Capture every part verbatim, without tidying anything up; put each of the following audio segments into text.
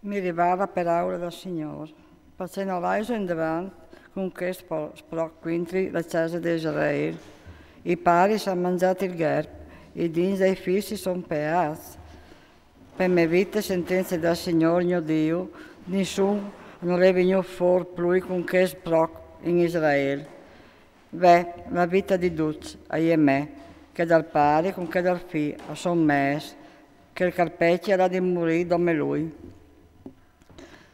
Mi rivà la peraula dal Signôr: parcè no laiso indevant cun chest sproc cuintri la cjase de Israel? I paris a àn mangjât il gherb, i dins dai fis si son peâts. Pe mê vite, sentence dal Signôr gno Diu, nissun nol è vignût fûr plui cun chest sproc in Israel. Ve, la vite di ducj e je mê, chê dal pari cun chê dal fi a son mês, chel che al pecje al à di murî dome lui.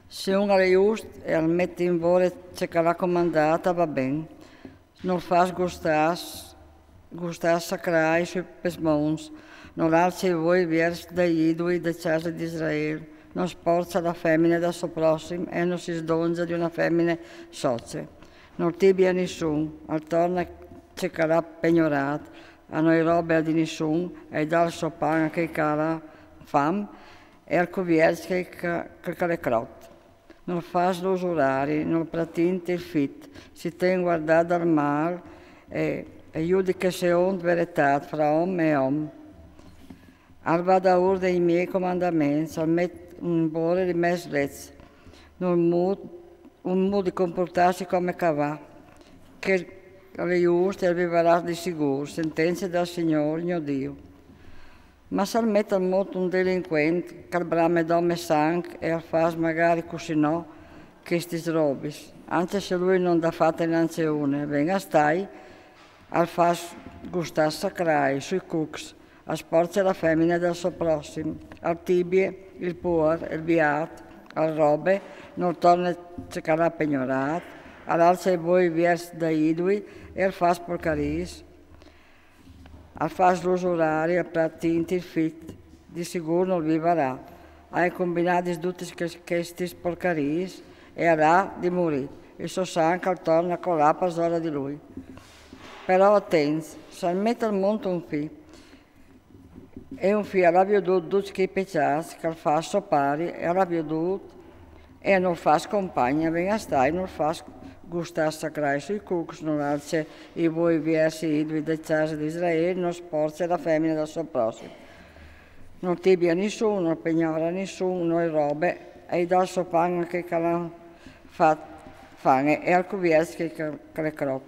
Se un al è just e al met in vore ce che al à comandât, al va ben. Nol fâs gustâ, gustâ sacrai sui pesmonts, nol alce i voi viers dai idui de cjase di Israel, nol sporcja la femine dal so prossim e no si sdoncja di une femine soce. Nol tibie nissun, al torne ce che al à pegnorât, al no i robe di nissun, e al dà il so pan a chel che al à fam, e al cuvierç chel che, chel che al è crot. Nol fâs l'usurari, nol pratint il fit, si ten guardât dal mâl e, e judiche seont veretât fra om e om. Al va daûr dai miei comandaments, al met in vore li mês leçs, nol mût, un mût di comportâsi come che al va. Chel al è just e al vivarà di sigûr, sentence dal Signôr gno Diu. Ma se al met al mont un delincuent, che al brame dome sanc e al fâs magari cussì no chestis robis, ancje se lui no 'nd à fate nancje une, ven a stâi, al fâs gustâ sacrai sui cucs, al sporcja la femine dal so prossim, al tibie il puar, il biât, al robe, nol torne ce che al à pegnorât, al alce i voi viers dai idui e al fâs porcariis. Al fâs l'usurari, al pratint il fit, di sigûr nol vivarà. Al à combinadis dutis chestis porcariis e al à di murî. Il so sanc al torne a colâ parsore di lui. Però atents, se al met al mont un fi, e un fi al à viodût ducj chei pecjâts che al fâs so pari, e al à viodût e nol fâs compagn, ven a stâi, nol fâs gustâ sacrai sui cucs, nol alce i voi viers i idui de cjase di Israel, nol sporcja la femine dal so prossim, nol tibie nissun, nol pegnora nissun, nol robe, e i dà il so pan a chei che al àn fat fame e al cuvierç chel che al è crot.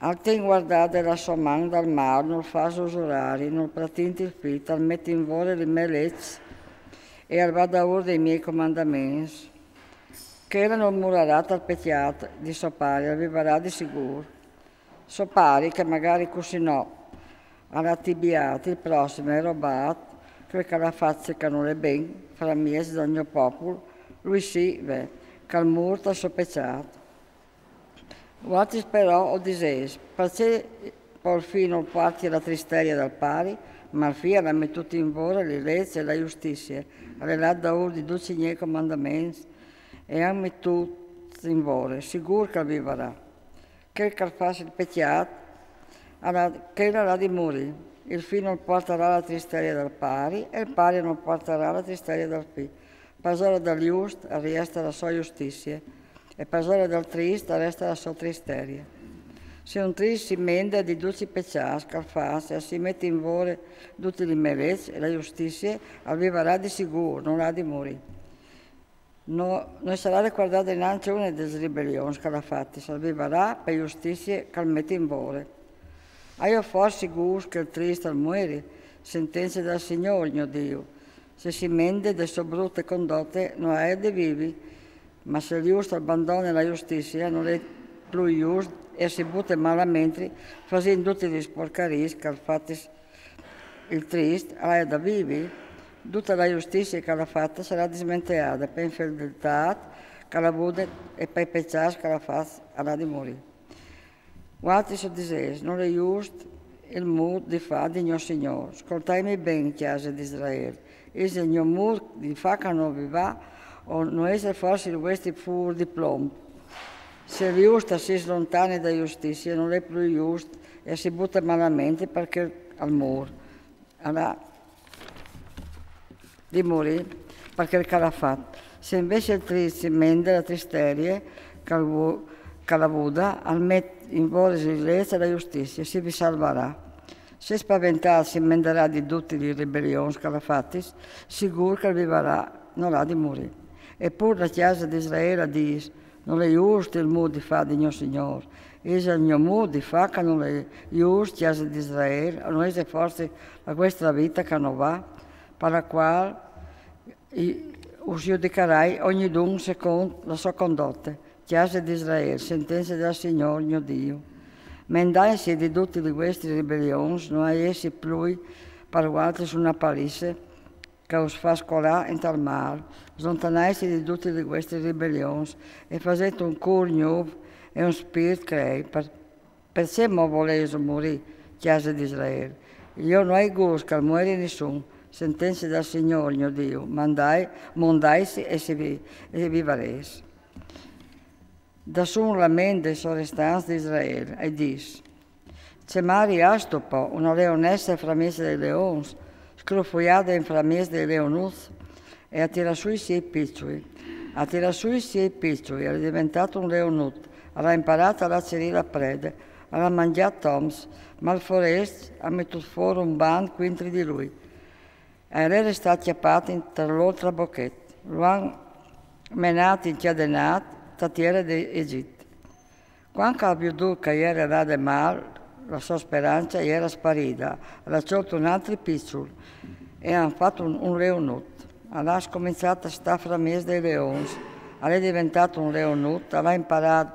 Al ten guardade la so man dal mâl, nol fâs usurari, nol pratint il fit, al met in vore li mês leçs e al va daûr dai miei comandaments. Chel nol murarà tal pecjât di so pari, al vivarà di sigûr. So pari, che magari cussì no al à tibiât il prossim e robât, chel che al à fat ce che nol è ben, framieç dal gno popul, lui sì, ve, che al mûr tal so pecjât. Vualtris però o disês: parcè po il fi nol puartje la tristerie dal pari? Ma il fi al à metût in vore li leçs e la justizie, al è lât daûr di ducj i miei comandaments e al à metût in vore, sigûr che al vivarà. Chel che al fâs il pecjât, al à, chel al à di murî. Il fi nol puartarà la tristerie dal pari e il pari nol puartarà la tristerie dal fi. Parsore dal just al reste la sô justizie, e parsore dal trist al reste la sô tristerie. Se un trist si mende di ducj i pecjâts che al fâs e si met in vore dutis li mês leçs e la justizie, al vivarà di sigûr, nol à di murî. No, no i sarà recuardade nancje une des ribelions che al à fatis, al vivarà pe justizie che al met in vore. Aio fors sigûr che il trist al mueri? Sentence dal Signôr gno Diu. Se si mende de sô brute condote, nol à di vivi. Ma se il just al bandone la justizie, nol è plui just e si bute malamentri fasint dutis lis porcariis che al à fatis il trist, al à di vivi. Dute la justizie che al à fate e sarà dismenteade pe infedeltât che al à vude e pai pecjâts che al à fats, al à di murî. Vualtris o disês: nol è just il mût di fâ di gno Signôr. Scoltaimi ben, cjase di Israel. Ise il gno mût di fâ che no vi va, o no ise fors il vuestri fûr di plomp? Se il just si slontane da justizie, nol è plui just e si bute malamentri, parcè che al mûr, al à di murî par chel che al à fat. Se invezit il trist si mende la tristerie che al vu-, che al à vude, al met in vore li leçs e la justizie, si vi salvarà. Se spaventât si menderà di dutis lis ribelions che al à fatis, sigûr che al vivarà nol à di murî. E pûr la cjase di Israel a dîs: nol è just il mût di fâ di gno Signôr. Isal gno mût di fâ che nol è just, cjase di Israel? O no ise forsit la vuestra vita che no va, par la cuâl us judicarai ognidun secont la sô condote? Cjase di Israel, sentence dal Signôr gno Diu: mendaitsi di dutis lis vuestris ribelions, no à jessi plui par vualtris una palisse che us fâs colâ intal mâl. Slontanaitsi di dutis lis vuestris ribelions e fasêt un cûr gnûf e un spirt crei. Parcè mo volêso murî, cjase di Israel? Jo no ai gust che al mueri nissun. Sentence dal Signôr gno Diu: mendaitsi e si vi- e vivarês. Dasù un lament dai sorestants di Israel e dîs: ce mari âstu po, una leonesse framieç dai leons, scrufuiade in framieç dai leonuts? E à tirât sù i siei piçui. À tirât sù i siei piçui, al è deventât un leonut, al à imparât a lâ a cirî la prede, al à mangjât oms, ma il forest à metût fûr un bant cuintri di lui. E al è restât cjapât intal lôr trabochet. Lu àn menât incjadenât ta tiere di Egjit. Cuant che al à viodût che al jere lât mâl, la sô sperance e jere sparide, al à cjolt un altri piçul e àn fat un, un leonut. Al à scomençât a stâ framieç dai leons, al è deventât un leonut, al à imparât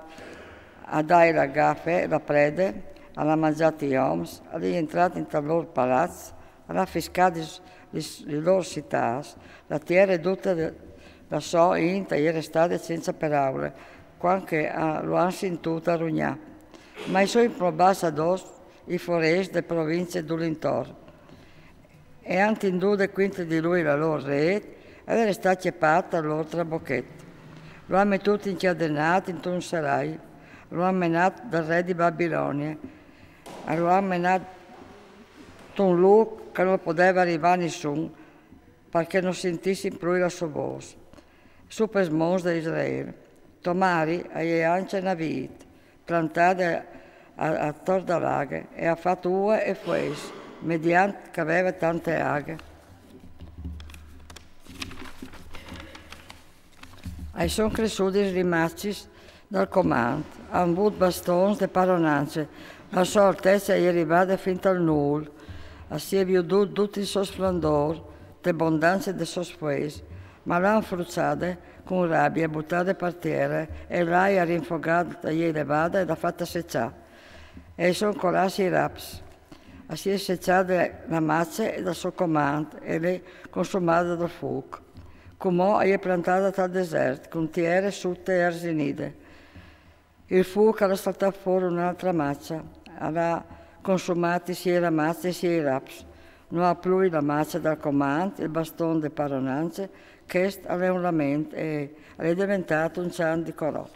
a dâi la gafe, la prede, al à mangjât i oms, al è jentrât intal lôr palaç, al à fiscât lis, lis, lis lôr citâts. La tiere e dute la sô int e je restade cence peraule, cuant che a, lu àn sintût a rugnâ. Ma i soi implobâts adòs i forescj de provincie dulintor e àn tindude cuintri di lui la lôr rêt, e al è restât cjapât tal lôr trabochet. Lu àn metût incjadenât intun serai, lu àn menât dal re di Babilonie, e lu àn menât intun lûc che no podeve rivâ nissun, parcè no sintissin plui la sô vôs. Sù pes monts da Israel. To mari e je ancje na vît, plantade a, ator da la aghe, e à fat ue e fueis, mediant che e veve tante aghe. A i son cressudis lis macis dal comant, a àn vût bastons de paronance, la sô altece e je rivade fin tal nûl, a si è viodût dut il so splendôr, te bondance des sôs fueis, ma la àn fruçade cun rabie, butade par tiere, e l'aiar infogât e je levade e le à fate seçâ. E a i son colâts i raps. A si è seçade la mace dal so comant e l'è consumade dal fûc. Cumò e je plantade tal desert, cun tiere sute e arsinide. Il fûc al à saltât fûr une altre mace, al à consumât i siei ramaçs e i siei raps. No à plui la mace dal comant, il baston de paronance, chest al è un lament e al è deventât un cjant di corot.